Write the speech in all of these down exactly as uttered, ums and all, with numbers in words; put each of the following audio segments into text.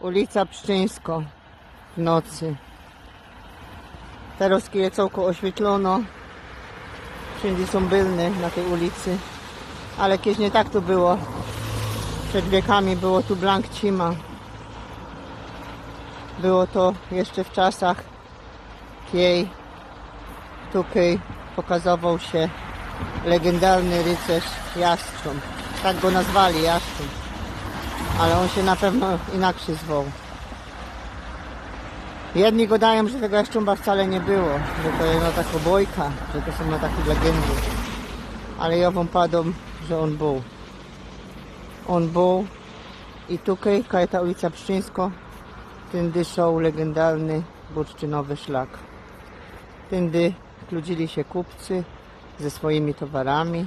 Ulica Pszczyńsko w nocy. Terŏz je cołko ôświetlono. Wszyndzie sōm bylny na tyj ulicy. Ale kejś niy tak tu było. Przed wiekami było tu blank cima. Było to jeszcze w czasach, kej tukej pokazowoł sie legendarny rycerz Jastrząb. Tak go nazwali, Jastrząb. Ale ôn sie na pewno inakszyj zwoł. Jedni godajōm, że tego Jastrzōmba wcale niy było, że to jedna takŏ bojka, że to sōm na takie legendy. Ale jŏ wōm padōm, że ôn bōł. Ôn bōł i tukej, kaj ta ulica Pszczyńsko, tyndy szoł legendarny bursztynowy szlak. Tyndy kludzili sie kupcy ze swojimi towarami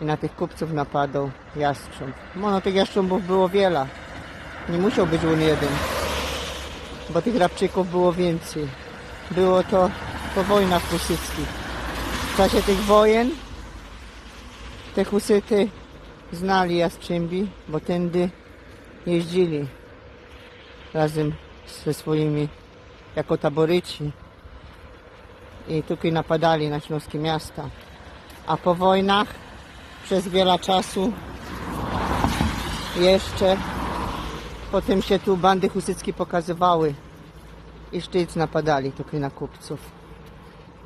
i na tych kupcōw napadoł Jastrząb. Bo no, tych Jastrzōmbōw było wiela. Niy musioł być ôn jedyn, bo tych Rabczykōw było wiyncyj. Było to po wojnach husyckich. W czasie tych wojen te Husyty znali Jastrzymbi, bo tyndy jeździli razym ze swojimi jako taboryci i tukej napadali na ślōnskie miasta. A po wojnach przez wiela czasu jeszcze potym sie tu bandy husyckie pokazywały i sztyjc napadali tukej na kupcōw.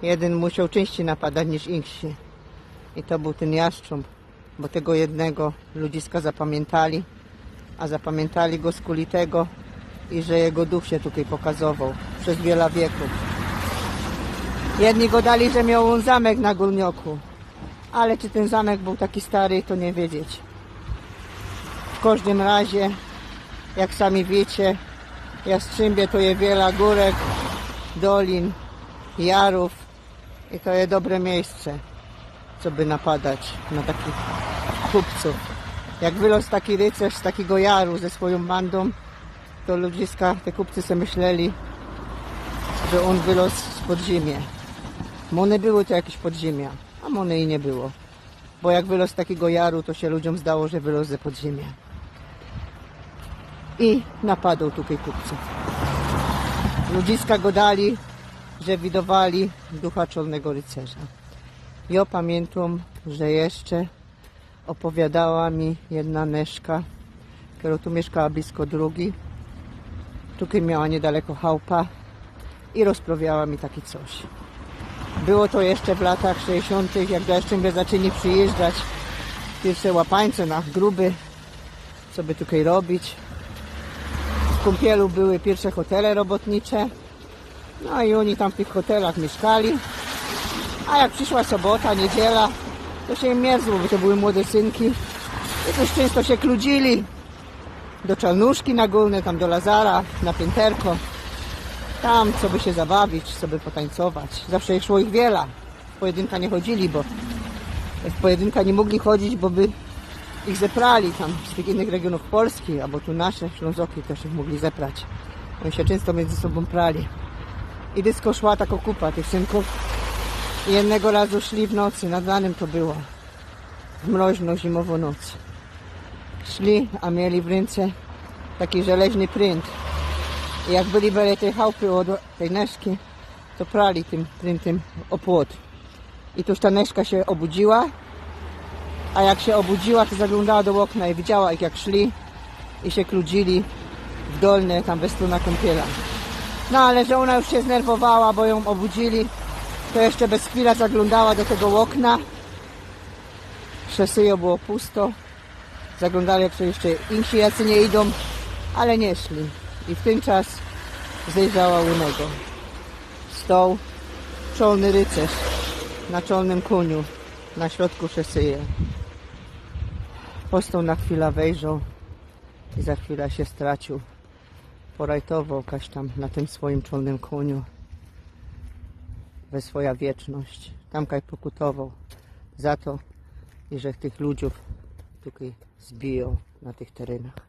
Jedyn musioł czynścij napadać niż inksi. I to bōł tyn Jastrząb, bo tego jednego ludziska zapamiyntali, a zapamiyntali go skuli tego, i że jego duch sie tukej pokazowoł przez wiela wiekōw. Jedni godali, że mioł ôn zamek na Gōrnioku, ale czy tyn zamek bōł taki stary, to niy wiedzieć. W kożdym razie, jak sami wiycie, Jastrzymbiy to je wiela gōrek, dolin, jarōw i to je dobre miyjsce, coby napadać na takich kupcōw. Jak wyloz taki rycerz z takigo jaru ze swojōm bandōm, to ludziska, te kupcy se myśleli, że ôn wyloz z podziymia. Mōne były to jakeś podziymia, a mōne i niy było. Bo jak wyloz z takigo jaru, to sie ludziōm zdało, że wyloz ze podziymia. I napadoł tukej kupcōw. Ludziska godali, że widowali ducha czolnego rycerza. Jŏ pamiyntōm, że jeszcze ôpowiadała mi jedna nyszka, kerŏ tu miyszkała blisko drogi. Tukej miała niydaleko chałpa i rozprawiała mi taki coś. Było to jeszcze w latach sześćdziesiōntych, jak do Jastrzymbiu zaczynali przijyżdżać piyrsze łapańce na gruby, coby tukej robić. W Kōmpielu były piyrsze hotele robotnicze. No i ôni tam w tych hotelach miyszkali. A jak prziszła sobota, niydziela, to sie im mierzło, bo to były młode synki. I dość czynsto sie kludzili do Czalnuszki na Gōrne, tam do Lazara, na Piynterko. Tam, coby sie zabawić, coby potańcować. Zawsze ich szło ich wiela. W pojedynka niy chodzili, bo w pojedynka niy mogli chodzić, bo by ich zeprali tam z tych innych regiōnōw Polski, abo tu nasze Ślōnzoki tyż ich mogli zeprać. Ôni sie czynsto miyndzy sobōm prali. I dysko szła takŏ kupa tych synkōw. I jednego razu szli w nocy, nad ranym to było. W mroźnŏ, zimowŏ noc. Szli, a mieli w rynce taki żeleźny prynt. I jak byli bele tyj chałpy ôd tyj nyszki, to prali tym pryntym ô płot. I tuż ta nyszka sie ôbudziła, a jak sie ôbudziła, to zaglōndała do ôkna i widziała ich, jak szli i sie kludzili w Dolne, tam we strōna Kōmpiela. No ale że ôna już sie znerwowała, bo jōm ôbudzili, to jeszcze bez chwila zaglōndała do tego ôkna. Szesyjŏ było pusto. Zaglōndali, czy jeszcze insi jacy niy idōm, ale niy szli. I w tyn czas zejrzała ônego. Stoł czolny rycerz na czolnym kōniu na środku szesyje. Postoł na chwila, wejrzoł i za chwila sie straciōł. Porajtowoł kaś tam na tym swojim czolnym kōniu we swoja wieczność. Tam kaj pokutowoł za to, iże tych ludziōw tukej zbijŏ na tych terynach.